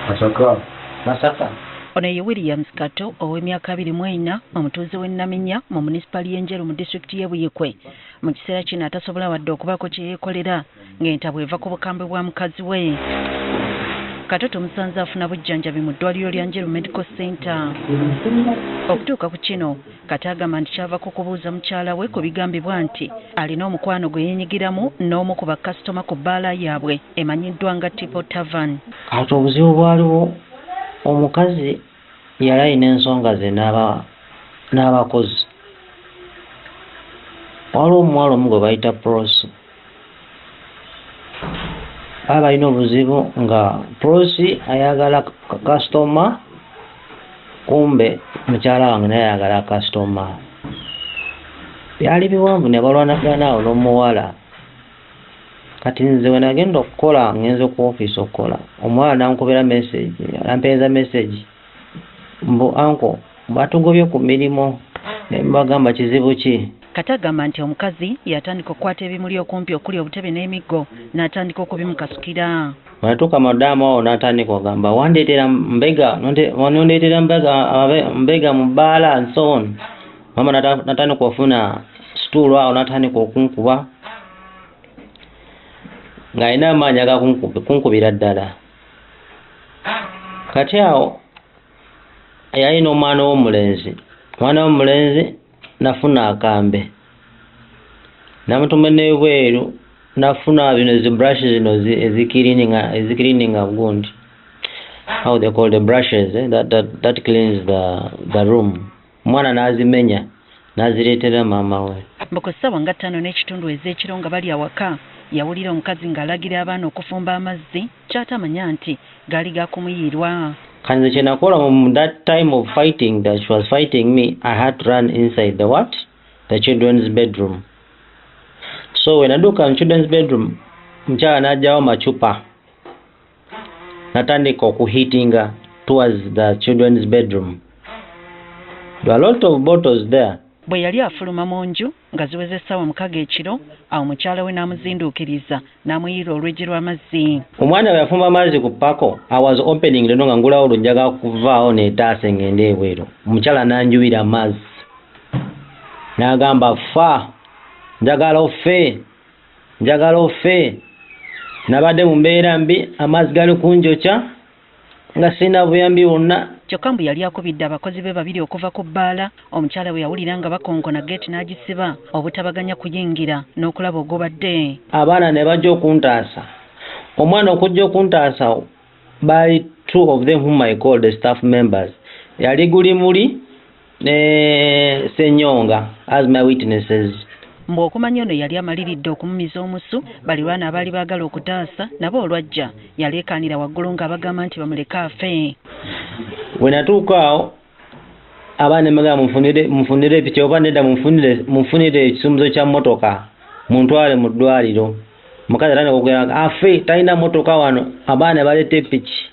Masaka. Masaka. Ono ye Williams Kato ow'emyaka 24, omutuuze w'e Naminya mu munisipaali y'e Njeru mu disitulikiti y'e Buikwe. Mu kiseera kino atasobola wadde okubaako kye yeekolera ng'entabwe eva ku bukambwe bwa mukazi we. Kato tumusanze afuna bujjanjabi mu ddwaliro lya Njeru Medical Center. Okutuuka ku kino, Kato agamba nti kyava ku kubuuza mukyala we ku bigambibwa nti alina omukwano gwe yeenyigiramu n'omu ku bakasitoma ku bbaala yaabwe emanyiddwa nga Tipo Tavern. Kati obuzibu bwaliwo, omukazi yali alina ensonga ze n'abakozi. Waliwo omuwala omu gwe bayita Prosi. Baba balina obuzibu nga Prosi ayagala kasitoma, kumbe mukyala wange naye ayagala kasitoma. Byali biwanvu ne balwanagana awo n'omuwala. Kati nze we nagenda okukola, ngenze ku ofiisi okukola, omuwala n'ankubira message, nampeereza message mbu, "Uncle, batugobye ku mirimu." Ne mbagamba, "Kizibu ki?" Kato agamba nti omukazi yatandika okukwata ebimuli okumpi okuli obutebe n'emiggo n'atandika okubimukasukira. Bwe natuuka madaamu awo n'atandika okugamba, "Wandeetera mbega, nondeetera mbega mu bbaala," and so on. Mama natandika okufuna situulu awo n'atandika okunkuba ng'alina amaanyi agakunkubira ddala. Kati awo yalina omwana w'omulenzi, omwana w'omulenzi nafuna akambe namutuma n'ebweru, nafuna bino zi brush zino ezicleaninga gundi, how they call the brushes, eh? That cleans the room. Omwana n'azimenya n'azireetera maama we. Mbu ku ssaawa nga 5:30 ez'ekiro nga bali awaka, yawulira omukazi ng'alagira abaana okufumba amazzi, ky'atamanya nti gaali ga kumuyiirwa. Kati nze kye nakola mu that time of fighting that she was fighting me, I had to run inside the what? The children's bedroom. So when nadduka mu children's bedroom, mukyala n'aggyawo amacupa n'atandika okuhitinga towards the children's bedroom. There were a lot of bottles there. Bwe yali afuluma mu nju nga ziweze essaawa 6 ekiro, awo mukyala we n'amuzinduukiriza n'amuyiira olweggi lw'amazzi. Omwana bwe yafumba amazzi ku pako, I was opening the door nga ngulawo oluggi kuvaawo neetaase ngende ebweru. Omukyala n'anjiira amazzi n'agamba, "Fa, njagala ofe, njagala ofe. Nabadde mu mbeera mbi, amazzi gali kunjokya nga sirina buyambi bwonna." Kyokka mbu yali akubidde abakozi be babiri okuva ku bbaala. Omukyala bwe yawulira nga bakonkona geeti n'agisiba obutabaganya kuyingira n'okulaba ogubadde. Abaana ne bajja okuntaasa. Omwana okujja okuntaasa, baali two of them whom I called the staff members, yali Gulimuli ne Senyonga as my witnesses. Mbu okumanya ono yali amaliridde okumumiza omusu, balirwana abaali baagala okutaasa nabo olwajja yaleekaanira waggulu ng'abagamba nti bamuleke afe. We natuuka awo, abaana ne mbagamba, "Munfunire epiki oba nedda, munfunire ekisumuzo kya mmotoka muntwale mu ddwaliro." Mukazi atandika okugamba afe, talina mmotoka wano. Abaana baleeta epiki.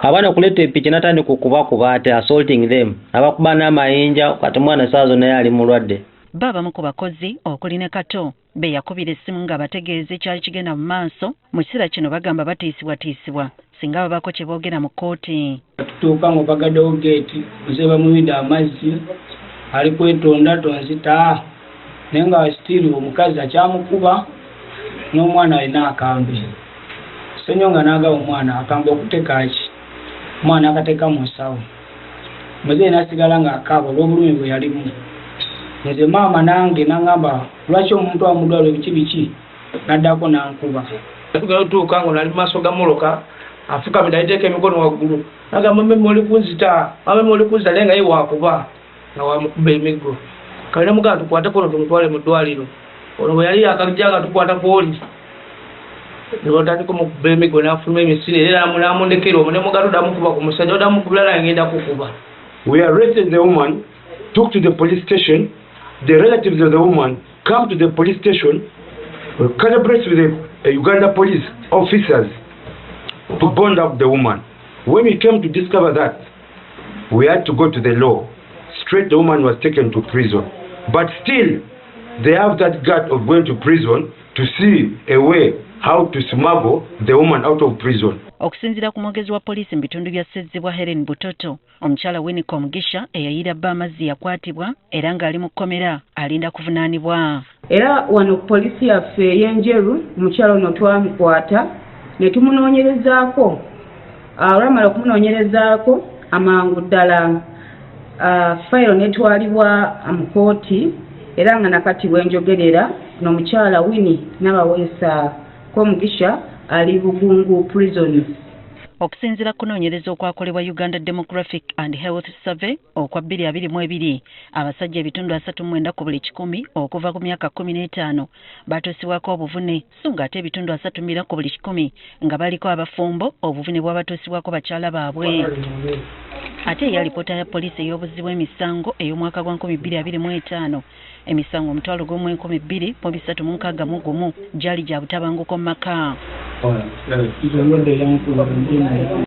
Abaana okuleeta epiki, natandika okubakuba ate, assaulting them, abakuba n'amayinja. Kati omwana saa zonna naye ali mulwadde. Bo abamu ku bakozi okuli ne Kato be yakubira essimu ng'abategeeza ekyali kigenda mu maaso, mu kiseera kino bagamba batiisibwatiisibwa singa babaako kye boogera mu kkooti. Tutuuka nga bagaddewo geeti, muze bamuwidde amazzi, ali kwetonda, "Tonzita," naye nga still omukazi akyamukuba n'omwana alina akambe. Senyonga n'agaba omwana akambe okuteeka ki, omwana akateeka mu nsawo. Muzeeyi n'asigala ng'akaaba olw'obulumi bwe yalimu. Nze maama nange naŋŋamba, "Lwaki omuntu amudwalo biki biki?" N'addako n'ankuba. Tugenda tutuuka nga nali maaso ga mmotoka, afukamidde, aliteeka emikono waggulu, nagamba, "Meme, oli kunzita, mama, oli kunzita," naye nga ye wakuba nga wamukuba emiggo. Kale nemugamba, "Tukwateko ono tumutwale mu ddwaliro." Ono bwe yali akajja nga tukwata kwoli, nebatandika omukuba emiggo, n'afuluma emisinde era namundekera omwo. Nemugamba, "Toddamu ku musajja, oddamu kubira nange ngenda kukuba." We arrested the woman, took to the police station. The relatives of the woman come to the police station, we collaborate with the Uganda police officers to bond up the woman. When we came to discover that, we had to go to the law. Straight the woman was taken to prison. But still, they have that gut of going to prison to see a way how to smuggle the woman out of prison. Okusinziira ku mwogezi wa poliisi mu bitundu bya Ssezibwa Helen Butoto, omukyala Winnie Komugisha eyayira bba amazzi yakwatibwa era ng'ali mu kkomera alinda kuvunaanibwa. Era wano ku poliisi yaffe ey'Enjeru omukyala ono twamukwata ne tumunoonyerezaako. Olwamala okumunoonyerezaako amangu ddala fayiro netwalibwa mu kkooti, era nga nakati wenjogerera n'omukyala Winnie Nabaweesa Komugisha ali Bugungu Prison. Okusinziira ku kunoonyereza okwakolebwa Uganda Demographic and Health Survey okwa 2022, abasajja 39% ku buli 100 okuva ku myaka 15 batuusibwako obuvune, so ng'ate 34% ku buli 100 nga baliko abafumbo obuvune bwabatuusibwako bakyala baabwe. Ate eya alipoota ya poliisi ey'obuzzi bw'emisango ey'omwaka gwa 2025, emisango 102,361 gyali gya butabanguko mu maka.